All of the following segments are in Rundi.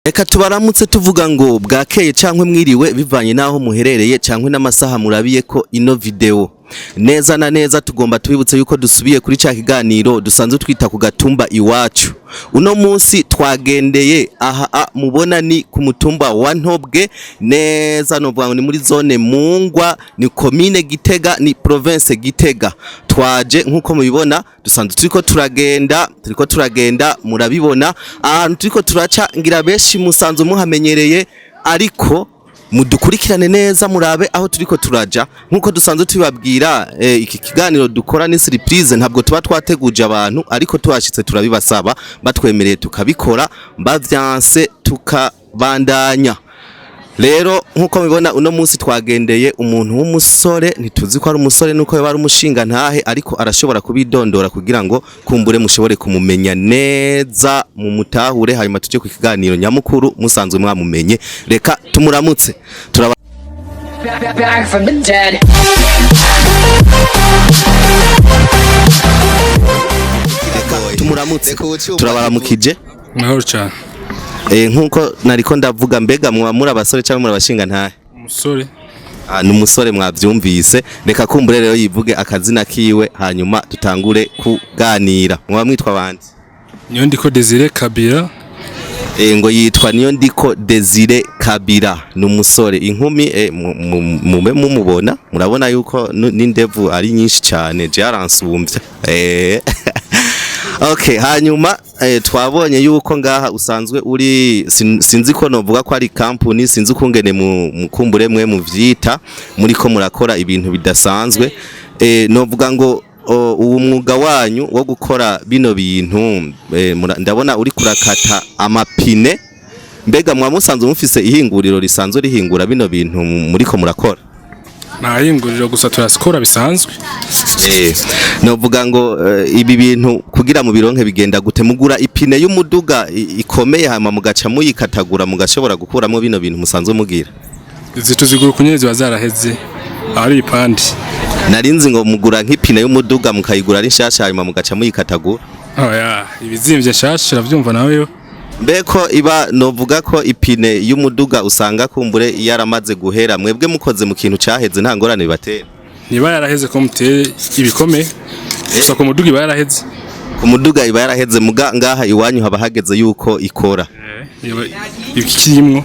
Reka tubaramutse tuvuga ngo bwakeye canke mwiriwe, bivanye n'aho muherereye canke n'amasaha murabiye ko ino video. Neza na neza tugomba tubibutse yuko dusubiye kuri ca kiganiro dusanzwe twita Ku Gatumba Iwacu. Uno munsi twagendeye aha mubona ni ku mutumba wa Ntobwe, neza novuga ngo ni muri zone Mungwa, ni komine Gitega, ni province Gitega. Twaje nkuko mubibona, dusanzwe turiko turagenda, murabibona ahantu turiko turaca. Ngira benshi musanzwe muhamenyereye, ariko mudukurikirane neza murabe aho turiko turaja. Nkuko dusanzwe tubibabwira, iki kiganiro dukora ni surprise, ntabwo tuba twateguje abantu, ariko tuhashitse turabibasaba, batwemereye tukabikora, bavyanse tukabandanya. Rero nkuko mubibona, uno munsi twagendeye umuntu w'umusore. Ntituzi ko ari umusore nuko yoba ari umushinga ntahe, ariko arashobora kubidondora kugira ngo kumbure mushobore kumumenya neza, mu mutahure, hanyuma tuje ku kiganiro nyamukuru musanzwe mwamumenye. Reka tumuramutse. Turaba Back from the dead. Reka tumuramutse. Turabaramukije. Mahoro cyane. Nkuko nariko ndavuga, mbega muba muri abasore cyangwa muri abashinga ntahe? Umusore. Ah, ni umusore, mwavyumvise. Reka kumbure rero yivuge akazina kiwe, hanyuma dutangure kuganira. Mwaba mwitwa bande? Niyo ndiko Desire Kabira. Ngo yitwa Niyo ndiko Desire Kabira, ni umusore, inkumi. Mube mumubona, murabona yuko n'indevu ari nyinshi cyane, je aransumvya. Okay, hanyuma twabonye yuko ngaha usanzwe uri sinzi ko novuga ko ari company, sinzi ukungene mu mukumbure mwe muvyita, muriko murakora ibintu bidasanzwe. Novuga ngo uwo mwuga wanyu wo gukora bino bintu, ndabona uri kurakata amapine. Mbega mwa musanzwe mufise ihinguriro risanzwe rihingura bino bintu muriko murakora? Nta hinguriro, gusa turasikora bisanzwe. Novuga ngo ibi bintu kugira mu bironke bigenda gute? Mugura ipine y'umuduga ikomeye, hama mugaca muyikatagura, mugashobora gukuramo bino bintu musanzwe mugira? Izi tuzigura kunyene ziba zaraheze, ari ibipande. Narinzi ngo mugura nk'ipine y'umuduga, mukayigura ari nshasha, hanyuma mugaca muyikatagura. Oya, ibizimvye nshasha, uravyumva nawe yo. Mbeko iba novuga ko ipine y'umuduga usanga kumbure yaramaze guhera, mwebwe mukoze mu kintu caheze nta ngorane bibatera? Niba yaraheze ko muteye ibikomeye gusa, ku muduga iba yaraheze. Ku muduga iba yaraheze, muga ngaha iwanyu haba hageze yuko ikora. Ikirimwo.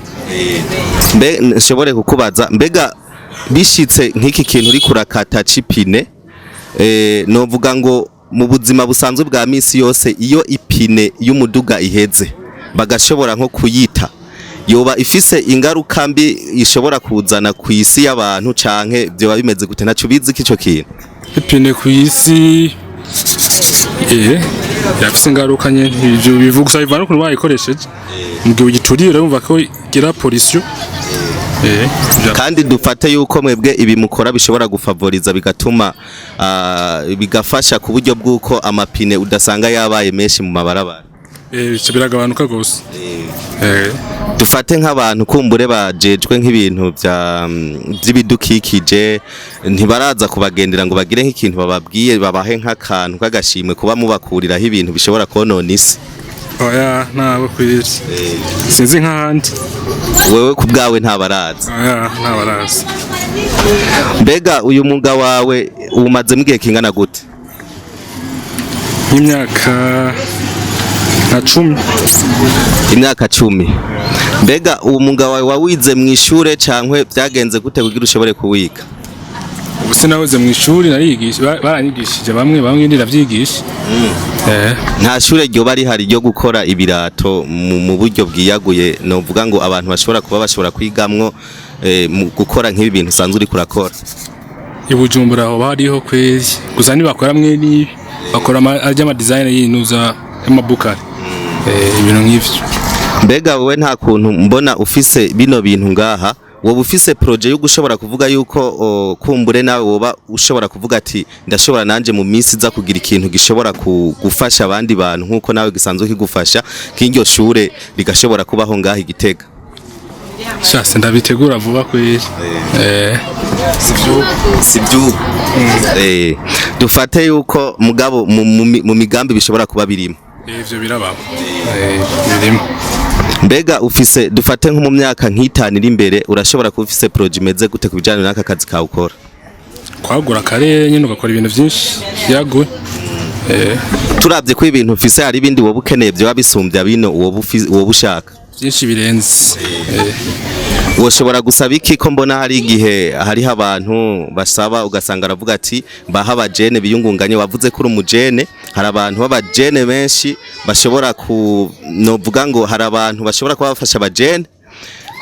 Mbe nshobore kukubaza, mbega bishitse nk'iki kintu uri kurakata c'ipine, novuga ngo mu buzima busanzwe bwa misi yose, iyo ipine y'umuduga iheze bagashobora nko kuyita, yoba ifise ingaruka mbi ishobora kuzana ku isi y'abantu, canke vyoba bimeze gute? Ntaco bizi k'ico kintu? Ipine ku isi yafise ingaruka nyene, ivyo bivuga gusa bivana n'ukuntu bayikoresheje. Mu gihe ugituriye urumva ko igira pollution. Kandi dufate yuko mwebwe ibi mukora bishobora gufavoriza, bigatuma bigafasha ku buryo bw'uko amapine udasanga yabaye menshi mu mabarabara. Bica biragabanuka gose. Dufate nk'abantu kumbure bajejwe nk'ibintu vy'ibidukikije, ntibaraza kubagendera ngo bagire nk'ikintu bababwiye, babahe nk'akantu k'agashimwe kuba mubakuriraho ibintu bishobora konona isi? Oya, ntabo kwiri, sinzi nk'ahandi. Wewe ku bwawe ntabaraza? Oya, ntabaraza. Mbega uyu mwuga wawe uwumazemo igihe kingana gute? Nk'imyaka nka 10. Imyaka 10. Mbega uwo mwuga wawe wawize mu ishure, cankwe byagenze gute kugira ushobore kuwiga? Ubu sinahoze mu ishuri, narigisha, baranyigishije bamwe bamwe, ndiravyigisha. Nta shure ryoba rihari ryo gukora ibirato mu buryo bwiyaguye, novuga ngo abantu bashobora kuba bashobora kwigamwo mu gukora nk'ibi bintu usanzwe uriko urakora? I Bujumbura hoba hariho kweri, gusa ntibakora mwe n'ibi, bakora arya ama design y'inuza y'amabukari, ibintu nk'ivyo. Mbega wowe nta kuntu mbona ufise bino bintu ngaha, woba ufise projet yo gushobora kuvuga yuko kumbure nawe woba ushobora kuvuga ati ndashobora nanje mu minsi iza kugira ikintu gishobora gufasha abandi bantu nkuko nawe gisanzwe kigufasha, k'iryo shure rigashobora kubaho ngaha i Gitega? Shase ndabitegura vuba kweri. Si vyubu. Dufate yuko mugabo mu migambi bishobora kuba birimo. Ivyo birababa, birimo. Mbega ufise, dufate nko mu myaka nk'itanu iri imbere, urashobora kuba ufise projet imeze gute ku bijanye n'aka kazi kawe ukora? Kwagura akarere nyine, ugakora ibintu byinshi byaguye. Turavye ko ibintu ufise, hari ibindi woba ukeneye vyoba bisumbya bino woba ushaka? Byinshi birenze. Woshobora gusaba iki, ko mbona hari igihe hariho abantu basaba, ugasanga aravuga ati baha abajene biyungunganye? Wavuze ko uri umujene. Hari abantu b'abajene benshi bashobora ku, novuga ngo hari abantu bashobora kuba bafasha abajene.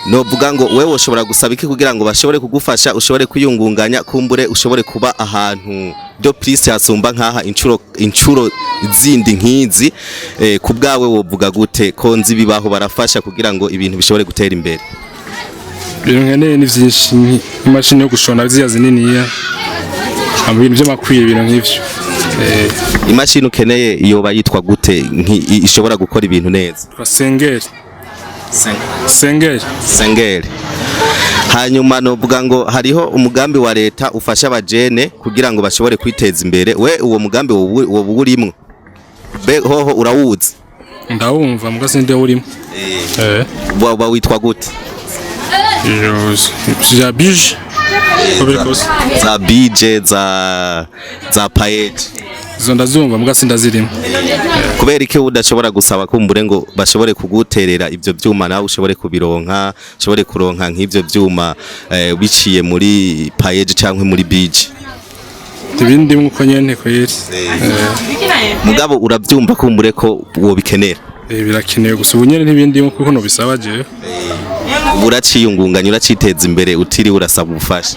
Novuga ngo wewe woshobora gusaba iki kugira ngo bashobore kugufasha, ushobore kwiyungunganya, kumbure ushobore kuba ahantu de plus hasumba nkaha inshuro zindi nkizi? Ku bwawe wovuga gute, ko nzi bibaho barafasha kugira ngo ibintu bishobore gutera imbere? Ibintu nkeneye ni byinshi, imashini yo gushona ziriya zininiya, ibintu by'amakwiye, ibintu nk'ivyo. Imashini ukeneye yoba yitwa gute, ishobora gukora ibintu neza? Twa Singer, Singer. Sengeri. Hanyuma novuga ngo hariho umugambi wa leta ufasha abajene kugira ngo bashobore kwiteza imbere. We uwo mugambi woba urimwo? Be hoho urawuzi? Ndawumva, muga sinde urimo. Waba witwa gute? Iyo za bije uko biri kose. Za bije, za PAEEJ? Izo ndazumva, muga sindazirimo. Kubera iki udashobora gusaba kumbure ngo bashobore kuguterera ivyo vyuma, nawe ushobore kubironka, ushobore kuronka nk'ivyo vyuma biciye muri PAEEJ canke muri bije? Ibindi nkuko nyene kweri. Mugabo uravyumva kumbure ko wobikenera? Birakenewe, gusa ubu nyene ntibindimo kuko nobisaba jewe. Uraciyungunganya, uraciteza imbere utiriwe urasaba ubufasha?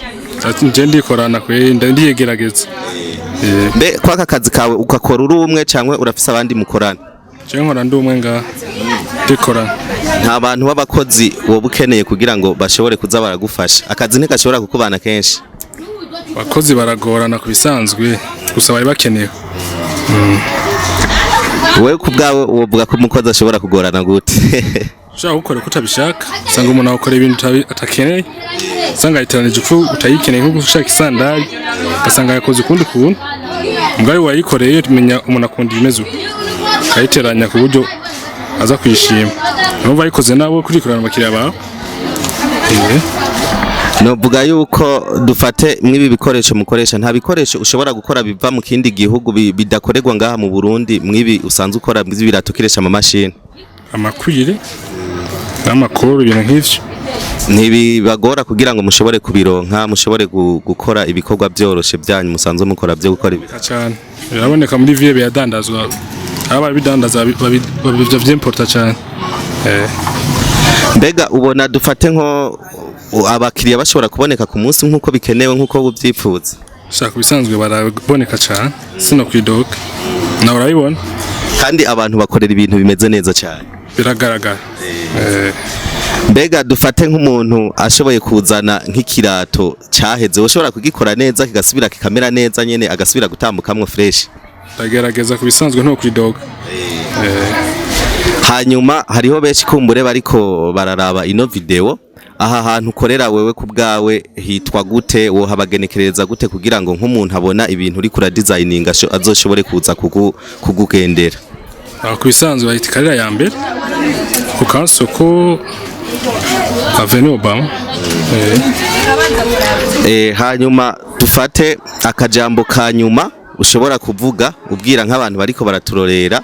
Nje ndikorana kweri, ndiyegerageza. Mbe kwaka kazi kawe ugakora uri umwe canke urafise abandi mukorana? Je nkora ndi umwe ngaha, ndikorana. Nta bantu b'abakozi woba ukeneye kugira ngo bashobore kuza baragufasha? Akazi ntigashobora kukubana kenshi? Abakozi baragorana ku bisanzwe, gusa bari bakenewe. Wewe ku bwawe wovuga ko umukozi ashobora kugorana gute? Ushaka gukora uko utabishaka, usanga umuntu akora ibintu atakeneye, usanga yiteranije uko utayikeneye, nko ushaka isandari ugasanga yakoze ukundi kuntu mbwari wayikoreye. Menya umuntu akunda ibimeze uko, akayiteranya ku buryo aza kuyishima. Numva ayikoze nawe kurikorana abakiriya bawe. Novuga yuko dufate mw'ibi bikoresho mukoresha, nta bikoresho ushobora gukora biva mu kindi gihugu bidakorerwa ngaha mu Burundi, mw'ibi usanzwe ukora mw'ibirato ukoresha ama mashini? Amakwire n'amakoro, ibintu nk'ivyo. Ntibibagora kugira ngo mushobore kubironka, mushobore gukora ibikorwa byoroshe byanyu musanzwe mukora byo gukora ibi? Cyane, biraboneka muri ville, biradandazwa, aba bidandaza bavyimporta cyane. Mbega ubona, dufate nko abakiriya bashobora kuboneka ku munsi nk'uko bikenewe, nk'uko ubyifuza? Shaka ibisanzwe baraboneka cyane, sino kwidoga, nawe urabibona. Kandi abantu bakorera ibintu bimeze neza cyane. Biragaragara. Mbega dufate nk'umuntu ashoboye kuzana nk'ikirato cyaheze, ushobora kugikora neza kigasubira kikamera neza nyene, agasubira gutambukamwo fresh? Ndagerageza ku bisanzwe, nto kwidoga. Hanyuma hariho benshi kumbure bariko bararaba ino video. Aha hantu ukorera wewe ku bwawe hitwa gute? Wohabagenekereza gute kugira ngo nk'umuntu abona ibintu uriko uradesigninga azoshobore kuza kugugendera? Aho ku bisanzwe bahita Ikarira ya mbere, ku kansoko, Avenue Obama. Hanyuma dufate akajambo ka nyuma ushobora kuvuga ubwira nk'abantu bariko baraturorera,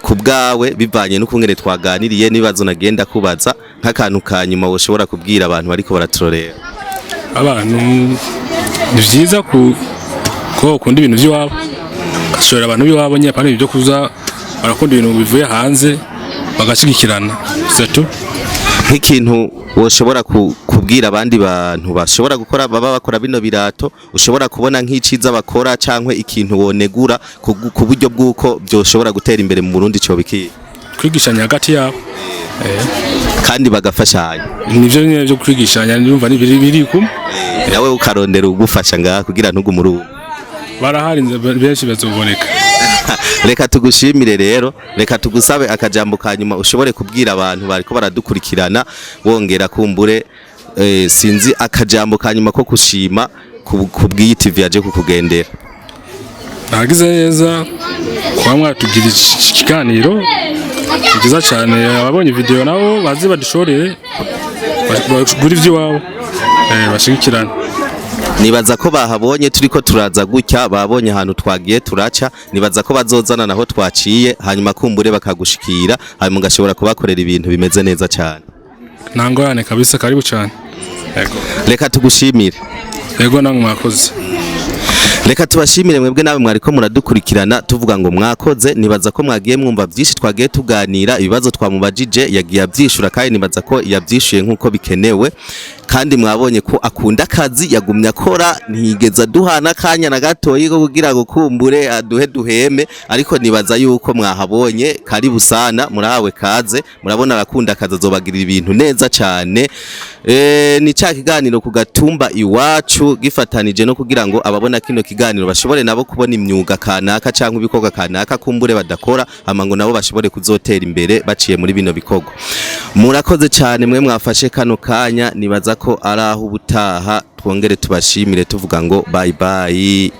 ku bwawe, bivanye n'ukungene twaganiriye n'ibibazo nagenda kubaza, nk'akantu ka nyuma woshobora kubwira abantu bariko baraturorera. Abantu, ni vyiza ku ko ukunda ibintu by'iwabo, ugashorera abantu b'iwabo nyine, apana ibintu byo kuza barakunda ibintu bivuye hanze, bagashigikirana surtout. Nk'ikintu woshobora kubwira abandi bantu bashobora gukora, baba bakora bino birato, ushobora kubona nk'iciza bakora cankwe ikintu wonegura ku buryo bw'uko byoshobora gutera imbere mu Burundi, cyo bikiye? Kwigishanya hagati yabo. Kandi bagafashanya. Nivyo nyine byo kwigishanya, ndumva ni biri kumwe. Nawe ukarondera ugufasha ngaha kugira ntugume uri umwe. Barahari benshi, bazoboneka. Reka tugushimire rero. Reka tugusabe akajambo ka nyuma ushobore kubwira abantu bariko baradukurikirana, wongera kumbure sinzi, akajambo ka nyuma ko kushima ku bw'iyi TV yaje kukugendera. Nagize neza kuba mwatugira iki kiganiro. Ni byiza cyane. Ababonye video nabo baze badushorere, bagure ivy'iwabo, bashigikirane. Nibaza ko bahabonye turiko turaza gutya, babonye ahantu twagiye turaca. Nibaza ko bazozana naho twaciye, hanyuma kumbure bakagushikira, hanyuma ugashobora kubakorera ibintu bimeze neza cyane. Nta ngorane kabisa, karibu cyane, yego. Reka tugushimire. Yego, namwe mwakoze. Reka tubashimire mwebwe nawe mwariko muradukurikirana, tuvuga ngo mwakoze. Nibaza ko mwagiye mwumva byinshi twagiye tuganira, ibibazo twamubajije yagiye abyishura, kandi nibaza ko yabyishuye nk'uko bikenewe. Kandi mwabonye ko akunda akazi, yagumye akora, ntiyigeze aduhana akanya na gatoyi ko kugira ngo kumbure aduhe duheme. Ariko nibaza yuko mwahabonye. Karibu sana, murahawe kaze. Murabona arakunda akazi, azobagirira ibintu neza cyane. Ni ca kiganiro ku gatumba iwacu, gifatanije no kugira ngo ababona kino kiganiro bashobore nabo kubona imyuga kanaka cyangwa ibikorwa kanaka kumbure badakora, hama ngo nabo bashobore kuzotera imbere baciye muri bino bikorwa. Murakoze cyane mwe mwafashe kano kanya. Nibaza ko ari aho ubutaha twongere tubashimire, tuvuga ngo bye bye.